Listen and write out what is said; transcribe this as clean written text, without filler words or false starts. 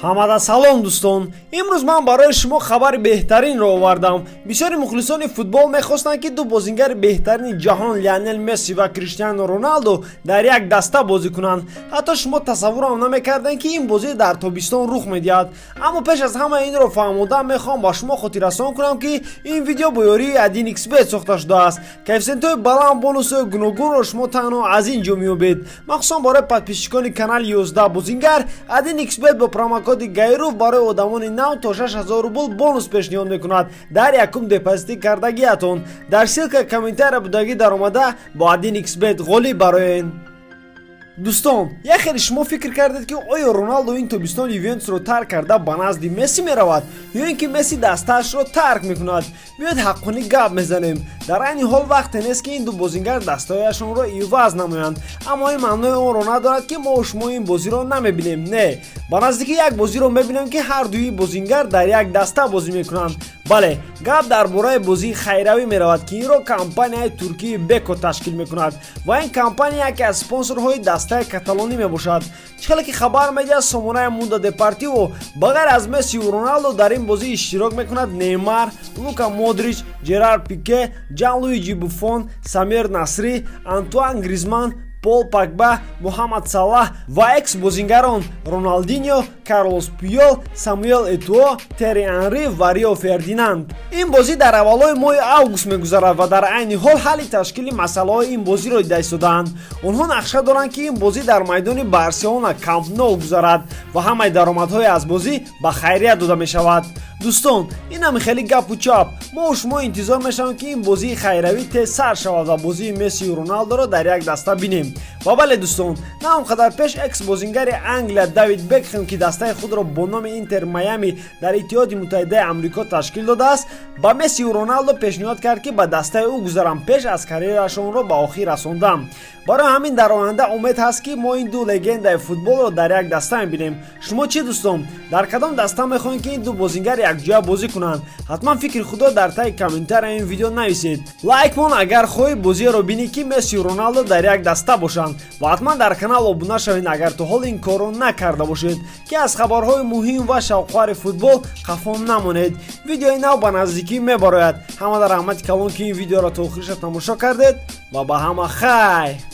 Ҳамада салом, дӯстон! Имрӯз ман барои шумо хабари беҳтаринро овардам. Бисёри мухлисони футбол мехостанд, ки ду бозингари беҳтарини ҷаҳон, Лионел Месси ва Криштиану Роналдо, дар як даста бозӣ кунанд. Ҳатто шумо тасаввурам намекардем, ки ин бозӣ дар тобистон рух медиҳад. Аммо пеш аз ҳама инро фаҳмодан, мехоҳам ба шумо хотиррасон кунам, ки ин видео бо ёрии 1xBet сохта шудааст. Коэффисиентҳои баланд, бонусҳои гуногунро шумо танҳо аз ин ҷо меёбед. Махсусан барои подписчикони канали 11 бозингар 1xBet бо промокоди Гайруф барои одамони нав то 6000 рубл бонус пешниҳод мекунад дар якум депозити кардагиатон. Дар ссылка комментария будагӣ даромада, бо 1xBet ғолиб бароен. Дӯстон, як хеле шумо фикр кардед, ки оё Роналдо ин тобистон Ювентусро тарк карда, ба назди Месси меравад ё ин ки Месси дастаашро тарк мекунад? Биёед, ҳаққонӣ гап мезанем. Дар айни ҳол вақте нест, ки ин ду бозингар дастаҳояшонро иваз намоянд, аммо ин маънои онро надорад, ки мо шумо ин бозиро намебинем. Не, ба наздикӣ як бозиро мебинем, ки ҳар дуи бозингар дар як даста бозӣ мекунанд. Бале, гап дар бораи бозии хайравӣ меравад, ки инро компанияи туркии Беко ташкил мекунад ва ин компания яке аз спонсорҳои дастаи каталонӣ мебошад. Чӣ хеле ки хабар медиҳад сомонаи Мундо Депортиво, ба ғайр аз Мессиву Роналдо дар ин бозӣ иштирок мекунад Неймар, Лука Модрич, Жерар Пике, Ҷанлуиҷи Буффон, Самир Насрӣ, Антуан Гризман, Пол Погба, Муҳаммад Салаҳ ва экс-бозингарон Роналдиньо, Карлос Пуёл, Самуэл Этуо, Терри Анри ва Рио Фердинанд. Ин бозӣ дар аввалҳои моҳи август мегузарад ва дар айни ҳол ҳалли ташкили масъалаҳои ин бозиро дида истодаанд. Онҳо нақша доранд, ки ин бозӣ дар майдони Барселона, Камп Ноу гузарад ва ҳамаи даромадҳои аз бозӣ ба хайрия дода мешавад. Дӯстон, инам хеле гапу чап. Мо шумо интизор мешавем, ки ин бозии хайравӣ тез сар шавад ва бозии Мессию Роналдоро дар як даста бинем. Ва бале, дӯстон, на он қадар пеш экс бозингари Англия Давид Бекхем, ки дастаи худро бо номи Интер Майами дар Иттиҳоди Муттаҳидаи Амрико ташкил додааст, ба Мессию Роналдо пешниҳод кард, ки ба дастаи ӯ гузаранд пеш аз карьерашонро ба охир расондан. Барои ҳамин дар оянда умед ҳаст, ки мо ин ду легендаи футболро дар як даста мебинем. Шумо чӣ, дӯстон, дар кадом даста мехоҳед, ки ин ду бозингар якҷоя бозӣ кунанд? Ҳатман фикри худро дар таги комментария ин видео нависед. Лайк мон, агар хоҳӣ бозиеро бинӣ, ки Мессию Роналдо дар як даста бошанд, ва ҳатман дар канал обуна шавед, агар то ҳол ин корро накарда бошед, ки аз хабарҳои муҳим ва шавқовари футбол қафо намонед. Видеои нав ба наздикӣ мебарояд. Ҳамада раҳмати калон, ки ин видеоро то охириша тамошо кардед, ва ба ҳама хайр.